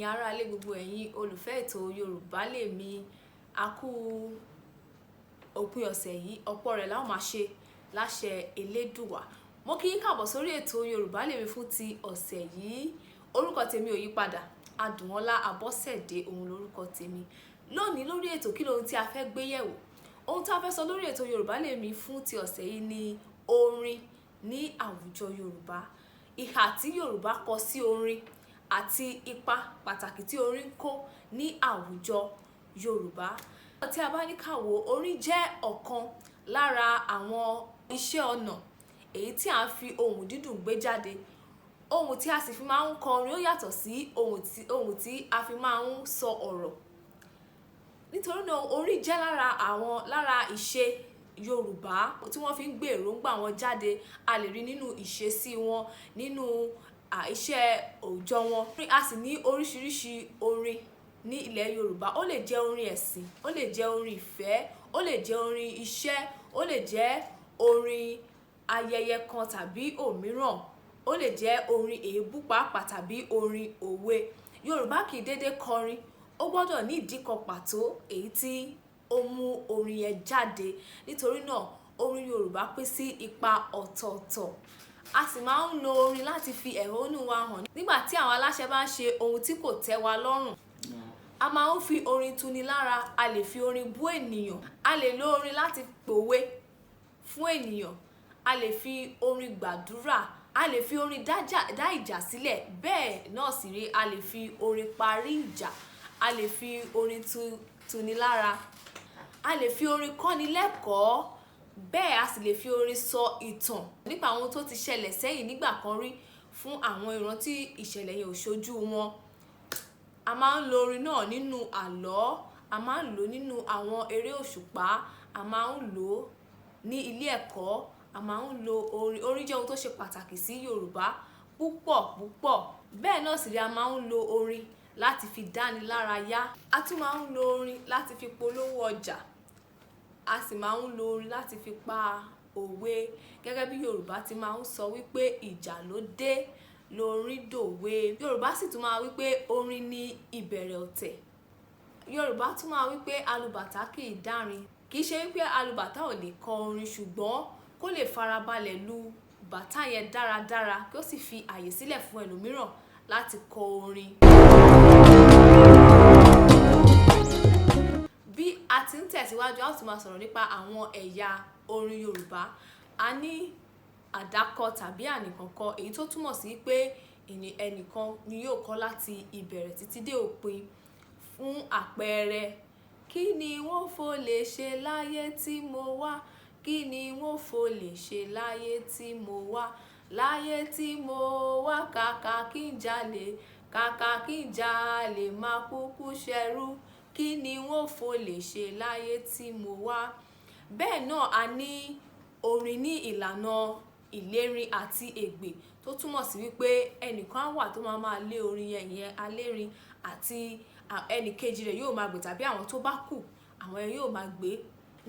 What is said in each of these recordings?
Ẹ̀yin aráalé, gbogbo ẹ̀yin olùfẹ́ ètò Yorùbá Lèmi, a kú òpin ọ̀sẹ̀ yìí, ọ̀pọ̀ rẹ̀ la ó máa ṣe láṣẹ Elédùwà. Mo kí yín káàbọ̀ sórí ètò Yorùbá Lèmi fún ti ọ̀sẹ̀ yìí. Orúkọ tèmi ò yí padà, Adùnọlá Abọ́sẹ̀dé òun lórúkọ tèmi. Lónìí lórí ètò, kí lohun tí a fẹ́ gbé yẹ̀wò? Ohun tí a fẹ́ sọ lórí ètò Yorùbá Lèmi fún ti ọ̀sẹ̀ yìí ni orin ní àwùjọ Yorùbá, ìhà tí Yorùbá kọ sí orin àti ipa pàtàkì tí orin ń kó ní àwùjọ Yorùbá. Tí a bá ní ká wò, orin jẹ́ ọ̀kan lára àwọn iṣẹ́ ọnà èyí tí à ń fi ohùn dídùn gbé jáde. Ohùn tí a sì fi máa ń kọ orin ó yàtọ̀ sí ohùn tí a fi máa ń sọ ọ̀rọ̀. Nítorí náà, orin jẹ́ lára ìṣe Yorùbá tí wọ́n fi ń gbé èròǹgbà wọn jáde. A lè rí nínú ìṣesí wọn, nínú iṣẹ́ òòjọ́ wọn. A sì ní oríṣiríṣi orin ní ilẹ̀ Yorùbá. Ó lè jẹ́ orin ẹ̀sìn, ó lè jẹ́ orin ìfẹ́, ó lè jẹ́ orin iṣẹ́, ó lè jẹ́ orin ayẹyẹ kan tàbí òmíràn, ó lè jẹ́ orin èébú pàápàá tàbí orin òwe. Yorùbá kì í dédé kọrin, ó gbọ́dọ̀ ní ìdí kan pàtó èyí tí ó mú orin yẹn jáde. Nítorí náà, orin Yorùbá pín sí ipa ọ̀tọ̀ọ̀tọ̀. A sì máa ń lo orin láti fi ẹ̀hónú wa hàn nígbà tí àwọn aláṣẹ bá ń ṣe ohun tí kò tẹ́ wa lọ́rùn. A máa ń fi orin tuni lára, a lè fi orin bú ènìyàn, a lè lo orin láti pòwe fún ènìyàn, a lè fi orin gbàdúrà, a lè fi orin dá ìjà sílẹ̀, bẹ́ẹ̀ náà sì rí a lè fi orin parí ìjà, a lè fi orin tuni lára, a lè fi orin kọ́ni lẹ́kọ̀ọ́, bẹ́ẹ̀ a sì lè fi orin sọ ìtàn nípa àwọn tó ti ṣẹlẹ̀ sẹ́yìn nígbà kan rí fún àwọn ìran tí ìṣẹ̀lẹ̀ yẹn ò ṣojú wọn. A máa ń lo orin náà nínú àlọ́, a máa ń lò ó nínú àwọn eré òṣùpá, a máa ń lò ó ní ilé ẹ̀kọ́, a máa ń lo orin. Orin jẹ́ ohun tó ṣe pàtàkì sí Yorùbá púpọ̀ púpọ̀. Bẹ́ẹ̀ náà sì rí a máa ń lo orin láti fi dáni lára yá. A tún máa ń lo orin láti fi polówó ọjà. A sì máa ń lo orin láti fi pa òwe. Gẹ́gẹ́ bí Yorùbá ti máa ń sọ wípé ìjà ló dé, lorin dòwe. Yorùbá sì tún máa wípé orin ní ìbẹ̀rẹ̀ ọ̀tẹ̀. Yorùbá tún máa wípé alubàtá kì í dárin. Kì í ṣe wípé alubàtá ò lè kọ orin, ṣùgbọ́n kó lè farabalẹ̀ lu bàtá yẹn dáradára kí ó sì fi ààyè sílẹ̀ fún ẹlòmíràn láti kọ orin. Bí a ti ń tẹ̀síwájú, a ó tún máa sọ̀rọ̀ nípa àwọn ẹ̀yà orin Yorùbá. A ní àdákọ tàbí ànìkànkọ, èyí tó túmọ̀ sí pé ẹnìkan ni yóò kọ láti ìbẹ̀rẹ̀ títí dé òpin. Fún àpẹẹrẹ, kí ni wọ́n fò lè ṣe láyé tí mo wá? Kí ni wọ́n fò lè ṣe láyé tí mo wá? Láyé tí mo wá, kàkà kí n jalè, kàkà kí n jalè, máa kúkú ṣẹrú. Kí ni wọ́n fò lè ṣe láyé tí mo wá? Bẹ́ẹ̀ náà a ní orin ní ìlànà ìlérin àti ègbè, tó túmọ̀ sí wípé ẹnìkan á wà tó máa máa lé orin yẹn, ìyẹn alérin, àti ẹni kejì rẹ̀ yóò máa gbé tàbí àwọn tó bá kù, àwọn yẹn yóò máa gbé.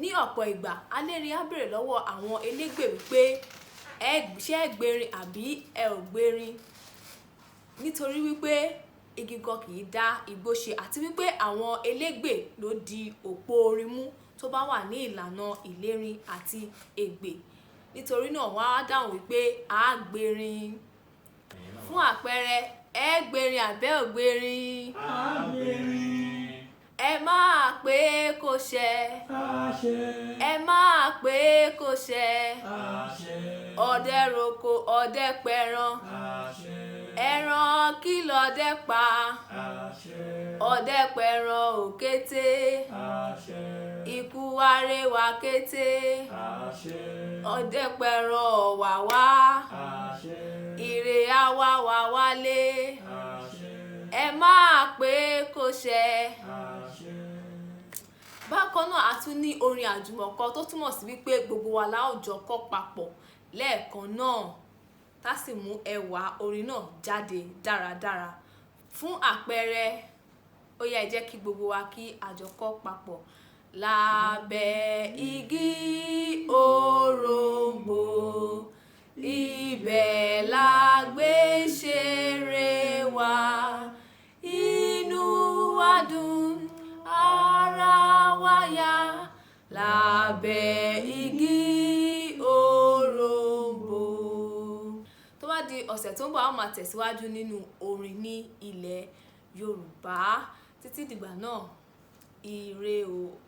Ní ọ̀pọ̀ ìgbà, alérin á bèrè lọ́wọ́ àwọn elégbè wípé ṣé ẹ gbérin àbí ẹ ò gbérin? Nítorí wípé igi kan kì í dá igbó ṣe àti wípé àwọn elégbè ló di òpó orin mú tó bá wà ní ìlànà ìlérin àti ègbè. Nítorí náà wọ́n á dáhùn wípé a gbérin. Fún àpẹẹrẹ, ẹ gbérin àbẹ́ ò gbérin? A gbérin. Ẹ máa pé kó ṣẹ. Àṣẹ. Ẹ máa pé kó ṣẹ. Àṣẹ. Ọdẹ roko, ọdẹ pẹran. Àṣẹ. Ẹran kí lọdẹ pa? Àṣẹ. Ọdẹ pẹran òkété. Àṣẹ. Ikú wá ré wa kété. Àṣẹ. Ọdẹ pẹran ọ̀wàwá. Àṣẹ. Ire á wá wa wálé. Àṣẹ. Ẹ máa pé kó ṣẹ. Àṣẹ. Bákan náà, a tún ní orin àjùmọ̀kọ tó túmọ̀ sí wípé gbogbo wa la ó jọ kọ papọ̀ lẹ́ẹ̀kan náà, tá sì mú ẹwà orin náà jáde dáradára. Fún àpẹẹrẹ, ó yá, ẹ jẹ́ kí gbogbo wa kí a jọ kọ papọ̀. Lábẹ́ igi òrombó, ibẹ̀ la gbé ṣeré wa. Lábẹ́ igi òrombó. Tó bá di ọ̀sẹ̀ tó ń bọ̀, a ó máa tẹ̀síwájú nínú orin ní ilẹ̀ Yorùbá. Títí dìgbà náà, ire o.